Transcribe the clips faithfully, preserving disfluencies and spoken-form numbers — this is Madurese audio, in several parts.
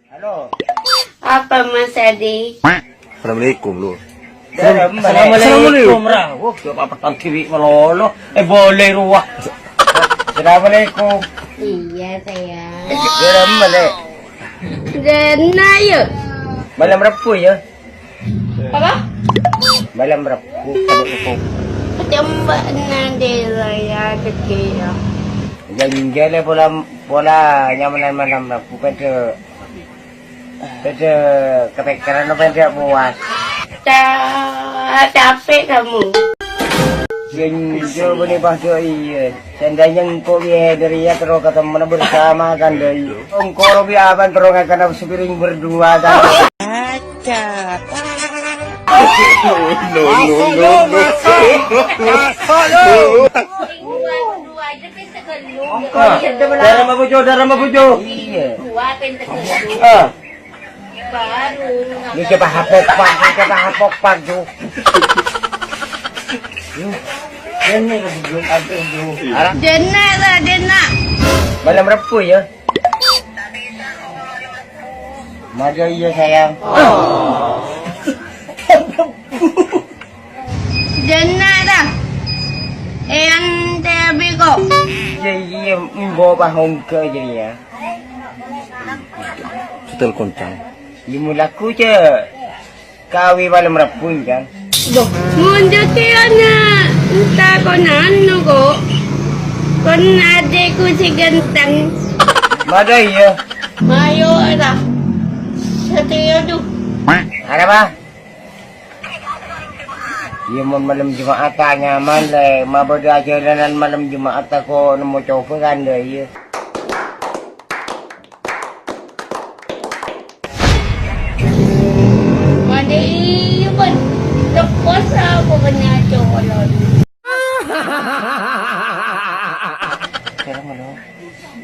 Halo. Apa, Mas Adi? Assalamualaikum, Lur. Assalamualaikum, Ra. Wah, ya apa tadi wi melolo. Eh, boleh ruwah. Assalamualaikum. Iya, sayang. Dalam balik. Dana, yuk. Malam Rabu, ya? Apa? Malam Rabu, sama hukum. Coba nanti saya kecil. Janji le pola, pola nyamanan malam Rabu, pada Bâdâ kapèkkèran apa enḍâ' puas? Ca-, capek kamu. Sèngko' bânnè paḍâ iyâ. Seandainya engko' bi' Haider iyâ terro katemmo bersama kan, Dai. Engko' robi abân terro ngakana sepiring berdua kan. Aca. No, no, no, no. Dara mabujo, dara mabujo. Iyâ. Ah. Ini coba hapok pak, ini coba hapok pak, Ju. Dena lah, dena. Malam Rabu ya. Maju iya sayang. Jenna' ta? Eyang tèya biko. Iyâ, iyâ, embo' pahongga jârèya. Setel koncang. Iyâ, molaku, Cè'. Kawè malem Rebbhu, Cang. Mon jâ' kèya na' enta' kon anu, ko'. Kon adhiku sè ganteng. Mada iyâ. Mayu, ta. Satèya, Du. Arapa? Iyâ, mon malem Juma'at ta' nyaman, Lè'. Ma' bâdâ ajhâlânan malem Juma'at ta' ko' nemmo cobâ kandhâ, iyâ. Mandi, iyâ, Bun. Lepas aku kena colon.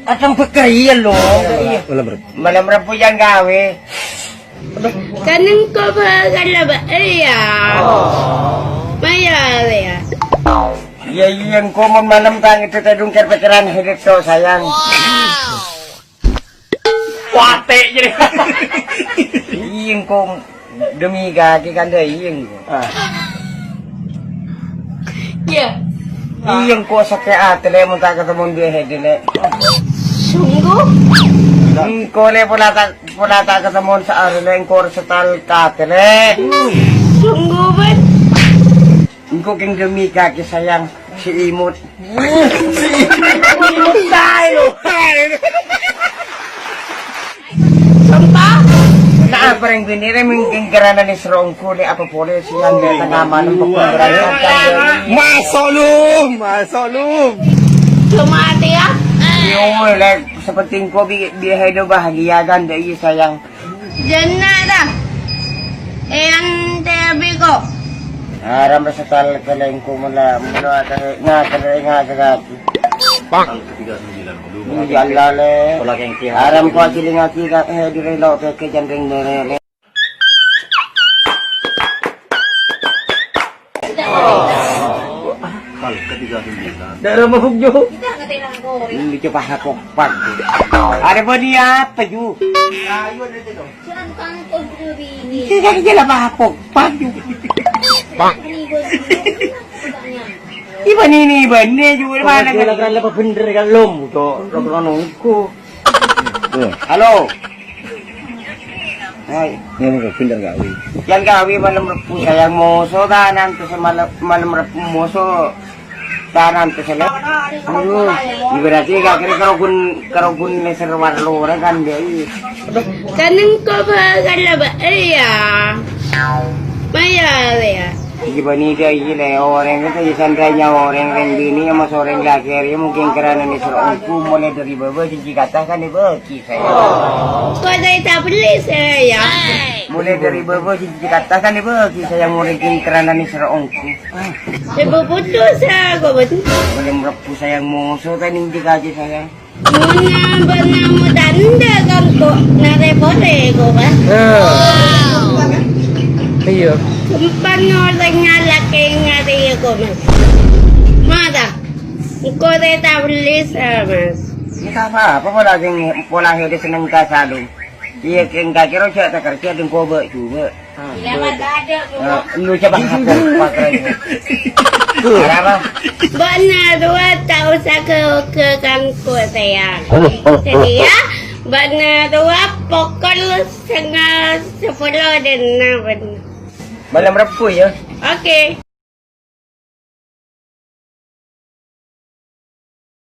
Kadhâng bâkal iyâ, lo. Iyâ. Malem Rebbhu. Malem Rebbhu jân kawè. Kan engko' bâkal la bâ-, iyâ. Maya, iyâ. Iyâ, iyâ, engko' mon malem ta' ngèdhâ tèdung kèr pèkkèran hidhep to, sayang. Kuatè jârèya. Iyâ, engko' demi kakè kandhâ, iyâ, engko'. Ah. Iyâ. Iyâ, engko' sakè' atè, Lè', mon ta' katemmo bi' hèdhâ, Lè'. Sungguh? Engko', Lè', pola ta', pola ta' katemmo saarè, Lè', engko' rèya setal katè, Lè'. Sungguh, Bun? Engko' kèng demi kakè sayang, sè imut. Imut taè, lo. Sumpah? Nah, apa rèng binè rè mèngkèng karana nèsro engko' nè apa polè sè yandhâ tengnga malem pokok berangkat kan. Maso' lu, maso' lu. Cuma hati ya? Yo, Lè', seperti engko' bi-, bi' hèdhâ bahagia kan, dâ' iyâ sayang. Jenna' ta? Eyang tèya biko. Aram setal kalèngku mula, mula ngakè, ngakè, ngakè. Bang. Ya Allah, Lè'. Aram ko' jilingaghi ka, eh, direlok ke, ke jandeng dere, Lè'. Dara mabuk jo. Ini coba hapok pak. Ada bodi apa, Ju? Ini kan jalan hapok pak, Ju. Bang. Iban ini, iban ini, Ju. Mana kan? Kan lepas bener kan lom, to. Lo kan nunggu. Halo. Hai. Ngono kok bhender gawe. Yan gawe malem Rebbhu sayang moso ta' nanto sè malem, malem Rebbhu moso ta' nanto sè le-, aduh, ibaratnya gak kira karo gun, karo gun leser warlo ora kan, dai. Kan engko' bâkal la bâ-, iyâ. Maya, iyâ. Gimana ida ini le, orèng itu ya seandainya orèng rèng binè' ama orèng lakè' ya mungkin karena ini serongku mulai dari bawah siji kata kan dibagi saya. Kok saya tak beli saya? Mulai dari bawah siji kata kan dibagi saya mungkin karena ini serongku. Saya putus ya, kok betul? Belum Rebbhu sayang musuh kan inti aja sayang. Monna bâ'na mo tandhâ kangko narè polè, ko, Pak. Eh. Iyâ. Sempan orèng ngalakè ngarè, ko, Mas. Mata. Engko' rè ta' bellisa, Mas. Ini apa-apa, pola geng, pola hede seneng ka salon. Iyâ, kèng kakè rowa jhâ' takerjhâ dengko bâ' jhubâ'. Iyâ, Pak, ada, Bu. Lu coba apa? Arapa? Bâ'na rowa ta' osa ke, ke kangko, sayang. Jadi ya, bâ'na rowa pokol setengah sepuluh dan enam. Malam Rebu, ya? Oke.